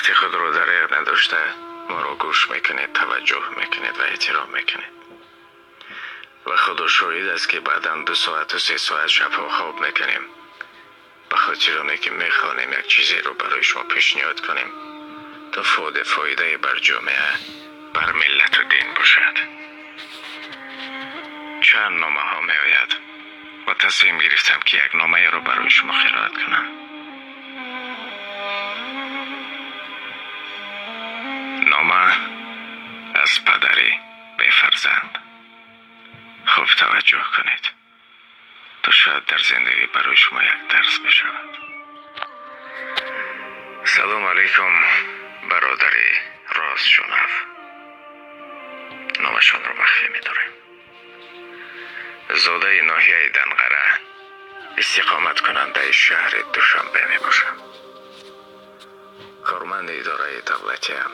Вақти худро дареғ надошта моро гӯш мекунед, таваҷҷӯҳ мекунед ва эҳтиром мекунед. Ва Худо шоҳид аст, ки баъдан 2 соату 3 соат шабҳо хоб мекунем, ба хотири оне ки мехоҳем як чизеро барои шумо пешниҳод кунем то фоидае бар ҷомеа, бар миллату дин бошад. Чанд номаҳо меояд ва тасмим гирифтам, ки як номаеро барои шумо қироат кунам. Нома аз падари бефарзанд. Хуб таваҷҷӯҳ кунед, то шояд дар зиндагӣ барои шумо як дарс бишавад. Салом алайкум, бародари ростшунав. Номашонро махфӣ медорем. Зодаи ноҳияи Данғара, истиқоматкунандаи шаҳри Душанбе мебошам. Корманди идораи давлатиам.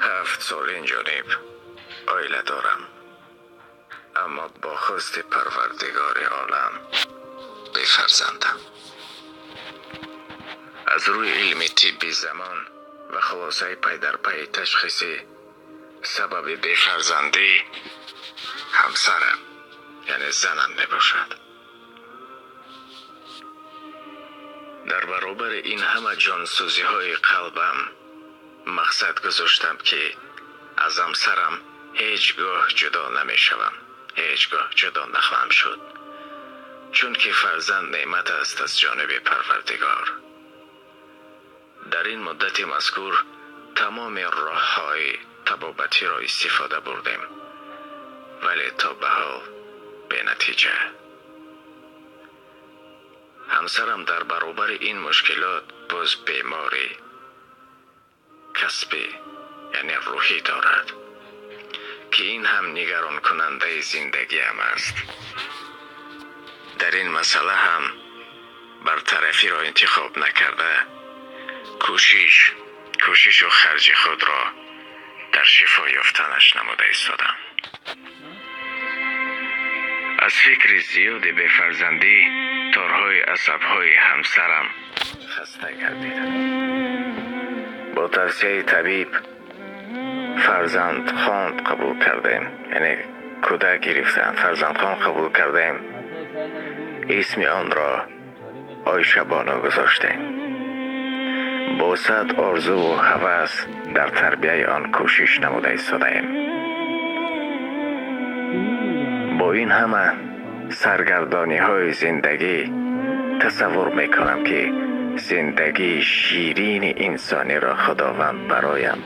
7 сол инҷониб оила дорам, аммо бо хости Парвардигори олам бефарзандам. Аз рӯи илми тибби замон ва хулосаи пайдарпайи ташхисӣ сабаби бефарзандӣ ҳамсарам, яъне занам мебошад. Дар баробари ин ҳама ҷонсӯзиҳои қалбам мақсад гузоштам, ки аз ҳамсарам ҳеҷ гоҳ ҷудо намешавам, ҳеҷ гоҳ ҷудо нахоҳам шуд, чунки фарзанд неъмат аст аз ҷониби Парвардигор. Дар ин муддати мазкур тамоми роҳҳои табобатиро истифода бурдем, вале то ба ҳол бенатиҷа. Ҳамсарам дар баробари ин мушкилот боз беморӣ касбӣ, яъне рӯҳӣ дорад, ки ин ҳам нигаронкунандаи зиндагиам аст. Дар ин масъала ҳам бартарафиро интихоб накарда, кӯшишу харҷи худро дар шифо ёфтанаш намуда истодам. Аз фикри зиёди бефарзандӣ торҳои асабҳои ҳамсарам хаста гардидам. Бо тавсияи табиб фарзандхонд қабул кардем, яъне кӯдак гирифтан, фарзандхон қабул кардем. Исми онро Ойшабону гузоштем. Бо 100 орзуву ҳавас дар тарбияи он кӯшиш намуда истодаем. Бо ин ҳама саргардониҳои зиндагӣ тасаввур мекунам, ки зиндагии ширини инсониро Худованд бароям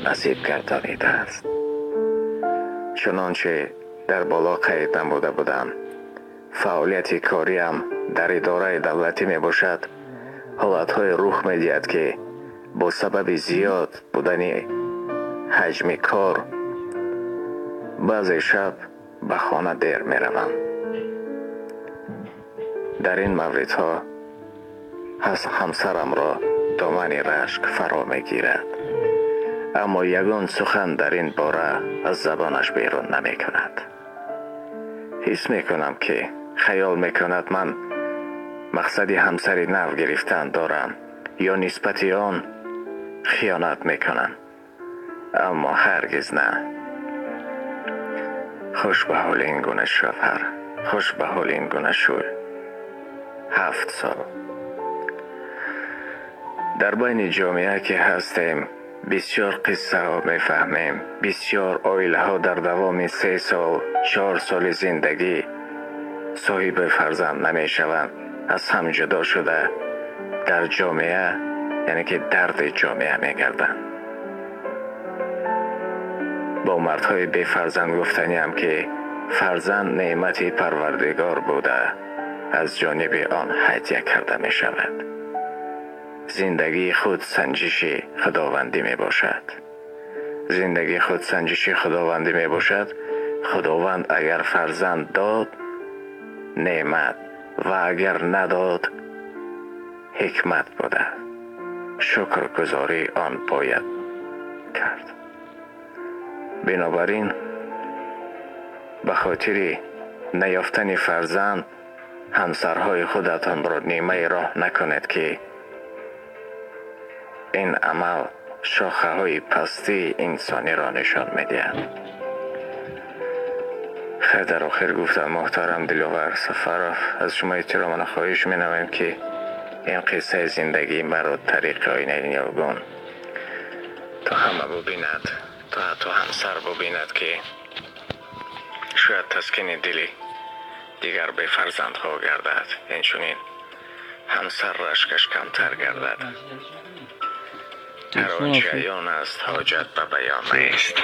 насиб гардонидааст. Чунонче дар боло қайд намуда будам, фаъолияти кориам дар идораи давлатӣ мебошад. Ҳолатҳое рух медиҳад, ки бо сабаби зиёд будани ҳаҷми кор баъзе шаб ба хона дер меравам. Дар ин мавридҳо ҳамсарамро домани рашк фаро мегирад, аммо ягон сухан дар ин бора аз забонаш берун намекунад. Ҳис мекунам, ки хаёл мекунад ман мақсади ҳамсари нав гирифтан дорам ё нисбати он хиёнат мекунам, аммо ҳаргиз на. Хуш ба ҳоли ин гуна шавҳар, хуш ба ҳоли ин гуна шӯй. 7 сол дар байни ҷомеа ки ҳастем, бисёр қиссаҳо мефаҳмем. Бисёр оилаҳо дар давоми 3 сол, 4 соли зиндагӣ соҳиби фарзанд намешаванд, аз ҳам ҷудо шуда дар ҷомеа, яъне ки дарди ҷомеа мегарданд. Бо мардҳои бефарзанд гуфтаниам, ки фарзанд неъмати Парвардигор буда, аз ҷониби он ҳадя карда мешавад. Зиндагии худ санҷиши худовандӣ мебошад. Зиндагии худ санҷиши худовандӣ мебошад. Худованд агар фарзанд дод, неъмат, ва агар надод, ҳикмат буда. Шукргузории он бояд кард. Бинобар ин ба хотири наёфтани фарзанд ҳамсарҳои худатонро нимаи роҳ накунед, ки Ин амал шохаҳои пастии инсониро нишон медиҳад. Хайр, дар охир гуфтам, муҳтарам Диловар Сафаров, аз шумо эҳтиромона хоҳиш менамоем, ки ин қиссаи зиндагии маро тариқи оинаи ниёгон то ҳама бубинад, то ҳатто ҳамсар бубинад, ки шояд таскини дили дигар бефарзандҳо гардад, инчунин ҳамсар рашкаш камтар гардад. Ҳар он чи аён аст, ҳоҷат ба баён нест.